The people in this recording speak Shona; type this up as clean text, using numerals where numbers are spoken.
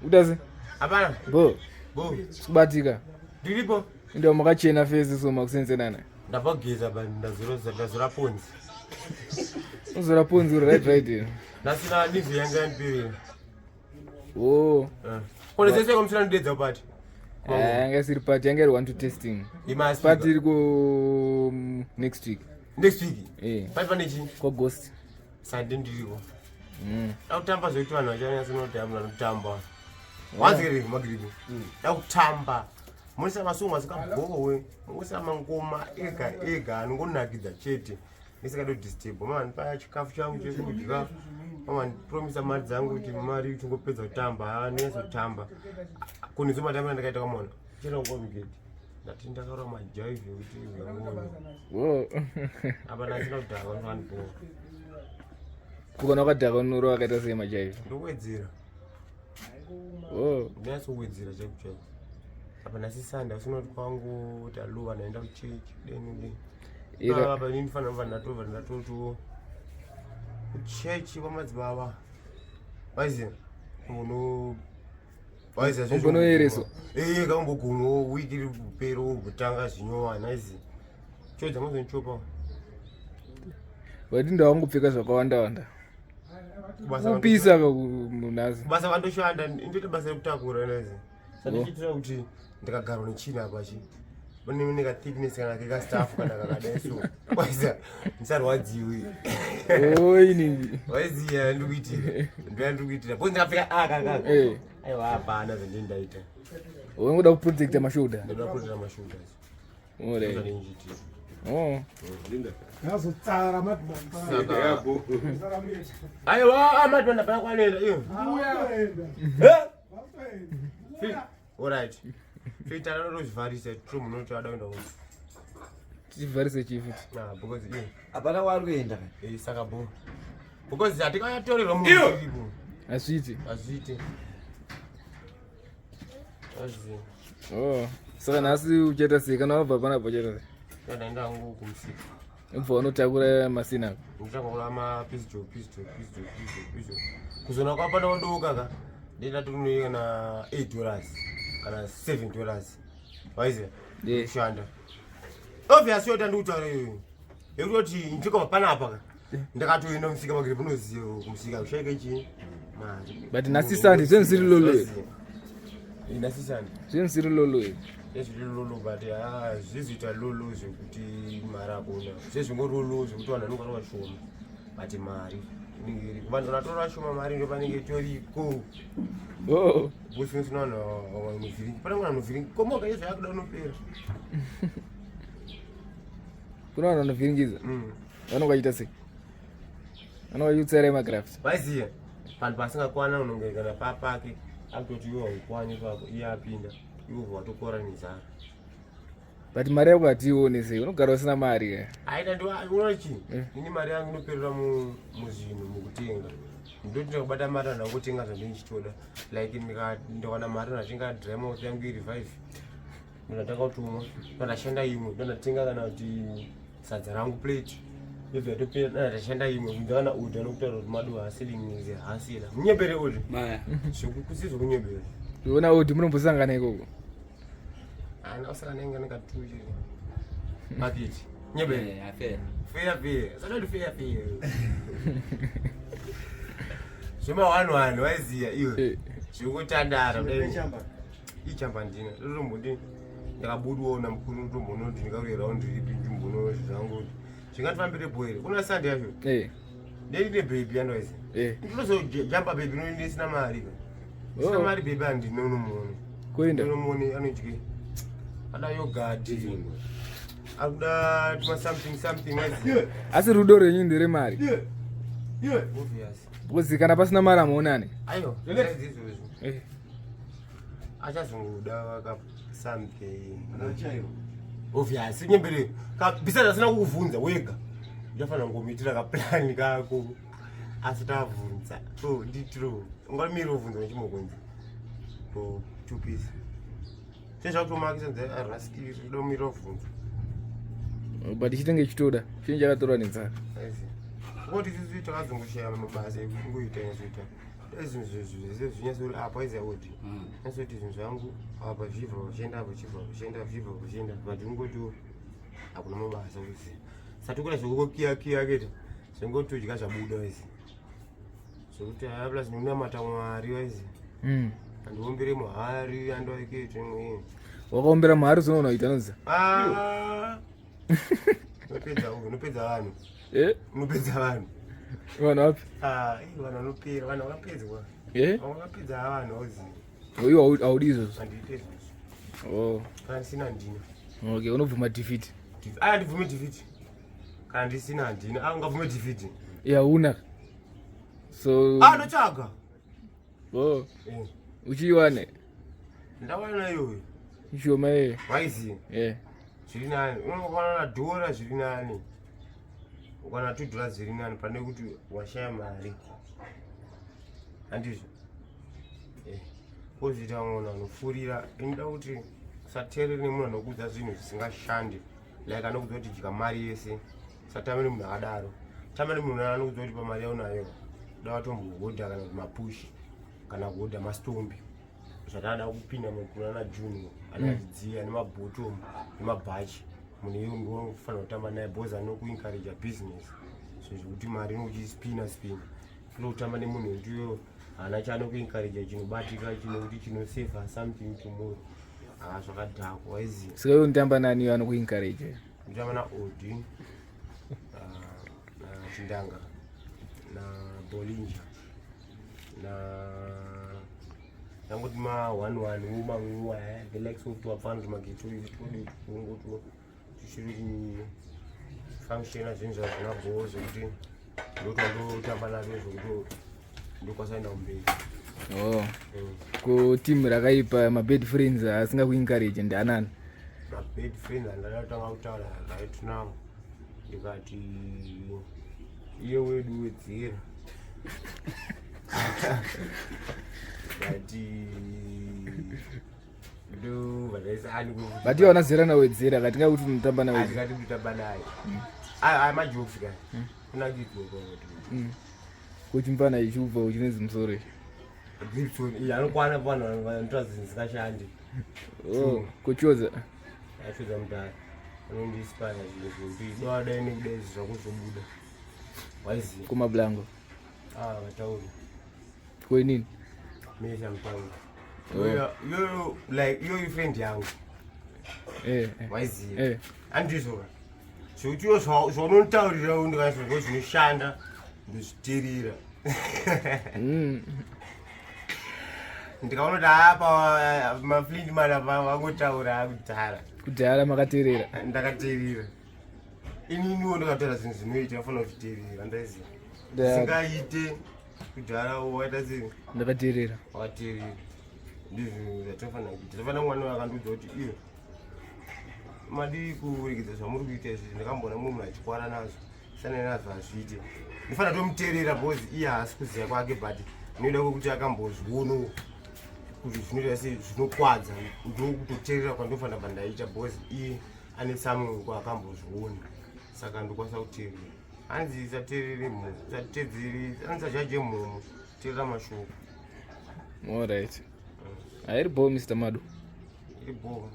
Utase? Hapana. Bo. Bo. Sikubatika. Ndiripo. Ndio makachena face so makusenzenana. Ndabva ba ndazora ndazora ponzi. Uzora ponzi uri right right. Nasina live yanga yanipirira. Oh. Eh. Kone sese komsina ndedza party. Eh, yanga isiri party, yanga iri one to testing. Party iri ku next week. Next week. Eh. Party pane chii? Kwa ghost. Sande ndiriko. Dakutamba zvekuti vanhu vachanyatsonoti vanotamba. Wanzikiri magiripi. Dakutamba. Munoisa masongo asingabhowe, munoisa mangoma ega ega anongonakidza chete. Ndisingado disturb. Mama ndipa chikafu changu chekudya. Mama ndipromisa mari dzangu kuti mari uchingopedza kutamba, ah ndinyatsotamba. Kunizo matambiro andakaita kamona. Chero ngomigeti. Ndati ndakarwa majaivhi ekuti uyangoni. Wo. Apa ndasina kudhakwa ndovandibowa. Kukona wakadhakwa unoro wakaita sei majaivhi? Ndowedzera. Oh. Ndinyatsowedzera chaiko chaiko. Apa nhasi Sunday usina kuti kwangu taluva ndaenda kuchechi deni deni. Ika- Apa ini ndifanira kuva ndatobva ndatoto kuchechi kwamadzibaba. Vaiziva uno vaiziva zvinhu Umbonoyereswa. Eh kambogumo wiki iri kupera kutanga zvinyowani aiziva. Chodza mazonichopa. Wati ndawangopfeka zvakawanda wanda. Kubasa Kupisa ka munhazi. Basa vandoshanda ndoita basa rekutakura naizi. Sandichiitira kuti ndikagarwa nechina apa chi. Pane mune ka thickness kana keka staff kana kakadai so. Waiza ndisarwadziwe. Oi nini. Waiziya ndikuitira. Ndoya ndikuitira. Because ndikapfeka aka kaka. Eh. Aiwa hapana zvandindaita. Ungoda kuprotecta mashoulder. Ndoda kuprotecta mashoulders. Alright. Ndozvandindichiitira. Oh. Yazotsara madman. Aiwa amadman hapana kwanoenda iyo. Uya. Eh? Alright. Toita rozvivharisa true munoti ada kuenda kupi. Chivharise chii futi? Nah, because iyo. Hapana kwaari kuenda. Eh, saka bo. Because hatingatorerwa munhu iripo. Hazviiti. Hazviite. Hazviite. Oh. Saka nhasi uchaita sei kana wabva panapa uchaita sei? Ndaenda hangu kumusika. Ubva unotakura masina ako. Ndichangokura mapisto, pisto, pisto, pisto, pisto. Kuzona kwapana wadoka ka. Ndenda tonoyi kana $8 kana $7. Waiziva? Yeah. Kushanda. Obvious yota ndikutaura iyoyo. Yekutoti ndikoma panapa ka. Ndakatoenda musika magiri unoziva kumusika kushaike chii? Mari. But nhasi Sunday zvinhu zvisiri lolo here. Eh, nhasi Sunday. Zvinhu zvisiri lolo here. Ezviri lolo but ah zvizoita lolo zvekuti mari akuna. Zvezvingorolo zvekuti vanhu vanenge vari vashoma. But mari inenge iri. Vanhu vanatora vashoma mari ndo panenge itoriko. Oh. Busina vanhu vanovhiringi. Pane vanhu vanovhiringi. Komoka izvo yakuda unopera. Kuna vanhu vanovhiringidza. Vanonga vachiita sei? Vanonga vachiutsairai magraphs. Vaiziva panhu pasingakwana unonge kana papake akutoti iwe haukwani ipapo iye apinda iwe watokora nenzara. But mari yako hatiione sei? Unogara usina mari ka. Aita ndiona chii? Ini mari yangu inoperera muzvinhu mukutenga. Ndoti ndakabata mari ndangotenga zvandinchitoda. Like ndikawana mari ndatenga dry mouth yangu iri 5. Ndatanga kutumwa, ndashanda imwe, ndandatenga kana kuti sadza rangu plate. Ndobva yatopera, ndashanda imwe, kunze kana udi anokutaura kuti madu hasiling is hasila. Munyepere udi. Maya. Zvekukusi zvekunyepera. Uona udi munombosangana ikoko. Ana usangana inga nekatuche. Pakiti. Nyepere. Eh, fair. Fair fair. Satoti fair fair. Zvema one one waiziya iwe. Eh. Zvekutandara. Ichamba ndina. Ndotomboti ndakabudwawo namukuru ndotombonoti ndingaruye round ripi ndimbono zvangu. Zvingatifambire bho here? Kuna Sunday yacho. Eh. Ndine baby yandoizi. Eh. Ndinozojamba baby no ndisina mari. Ndisina Oh. mari baby handina unomuona. Kuenda. Unomuona anodye. Ada yogurt. Akuda tuma something something waiziya. Asi rudo rwenyu ndere mari. Obvious. Because kana pasina mari hamuonani. Aiwa, izvozvo. Eh. Achazongoda vaka something. Obvious, nyembere. Besides asina kukuvhunza wega. Uchafanira kungomuitira kaplani kako. Asi tavhunza. Oh, nditiro. Ungamira uvhunza nechimokonzi. Oh, two piece. Sezvakutomakisa nze araskiri, udomira uvhunza. But chitenge chitoda. Chinenge chakatorwa nenzara. Aizi. Ngoti isusu takazongoshaya mabasa ekungoita nyazoita. Dai zvinhu zvese zvinyatsori apa iziva kuti nyatsoti zvinhu zvangu apa zvichibva zvichienda apa zvichibva zvichienda zvichibva zvichienda, but ungoti hakuna mabasa uziva. Satukura zvokukiya kiya keta zvingotodya zvabuda izi zvokuti haya, plus ndinamata Mwari waizi. Andiombere muhari andoaikete imwe. Wakaombera muhari uzonoona kuita noziva. Ah! Unopedza uyu, unopedza vanhu. Eh? Unopedza vanhu. Vanhu vapi? Ah, ii, vanhu vanopera, vanhu vakapedzwa. Eh? Vamwe vakapedza vanhu auzivi. Iwe haudi izvozvo? Handiite izvozvo. Oh. Kana ndisina handina. Okay, unobvuma defeat? Aya, ndibvume defeat kana ndisina handina. Ah, ungabvume defeat? Yauna so. Ah, ndotsvaga. Oh. Eh. Uchiiwane? Ndawana iyoyo. Ishoma ye. Waiziva? Eh. Zviri nani unokwana dhora, zviri nani ukwana $2, zviri nani pane kuti washaya mari, handizvo? Eh, kwozoita munhu anofurira. Inoda kuti usateerere nemunhu anokuudza zvinhu zvisingashandi, like anokuudza kuti dya mari yese. Usatame nemunhu akadaro. Tamba nemunhu anokuudza kuti pamari yaunayo da watombohodha kana kuti mapushi kana kuhodha mastombi zvatada kupinda mukunana June anachidziya nemabhotomu nemabhachi. Munhu iye unofanira kutamba naye because anokuencouragea business, zvinhu zvekuti mari inokuchispina spina. Kunotamba nemunhu wekuti haana chaanokuencouragea chinobatika, chinokuti chinoseva something tomorrow. Ha, zvakadhakwa, waiziva. Saka iwe unotamba nani iwe anokuencourage? Ndotamba naOdi, naChindanga, naBolinja, na nangoti ma one one umanguwa, the likes of twapfana tumageto twodi twungoto tuchiri kufunctiona. Zvinhu zvazvina bhoo zvekuti ndotwandotamba nazvo zvokuti ndokwanisa kuenda kumberi. Oh. Ko team rakaipa, mabad friends asingakuencourage ndianani? Mabad friends andada kutanga kutaura right now, ndikati iye wedu wedzera, ndati ndo vadaisani. But iwe hauna nawedzera katinga kuti unotamba nawedzera? Andikati kutamba naye. Aya majokes ka, kunakidzwa. Kuchimbana ichubva uchinezi musoro ichi. Gibson iye anokwana vanhu vanoita zvinhu zvisingashandi. Oh, kuchoza. Achodza mudhara anondispire zvinhu zvekuti dodai nekudai izvi zvakuzobuda, waiziva. Kumablango? Ah, vatauri. Koinini? Mesha mutango. Oh. Yoyo like iyoyo friend yangu. Eh. Waiziva. Eh. Handizvo zvekuti iwo zvaunonitaurira ndikazvo zvinoshanda ndozviteerera. Ndikaona kuti apa maflint man apa vangotaura kudhara. Kudhara makateerera. Ndakateerera ininiwo, ndikataura zvinhu zvinoita afanira kuzviteerera, ndaiziva. Zvisingaite kudhara waita sei? Ndakateerera. Wakateerera, ndizvo zvatinofanira kuita. Tofanira mwana uyo akandiudza kuti iyo madii kuregedza zvamuri kuita izvi, ndakamboona mumwe munhu achikwara nazvo, sanai nazvo, hazviite. Ndifanira tomuteerera because iye haasi kuziva kwake, but inoida kwekuti akambozvionawo kuti zvinoita sei, zvinokwadza. Ndokutoteerera kwandofanira bva ndaita because iye ane samwe kwaakambozviona, saka ndokwanisa kuteerera. Hanzi sateerere mhomo, satedzeri, hanzi sajaje mhomo, teerera mashoko. Alright, hairi bo, Mr Mado. Iri bo.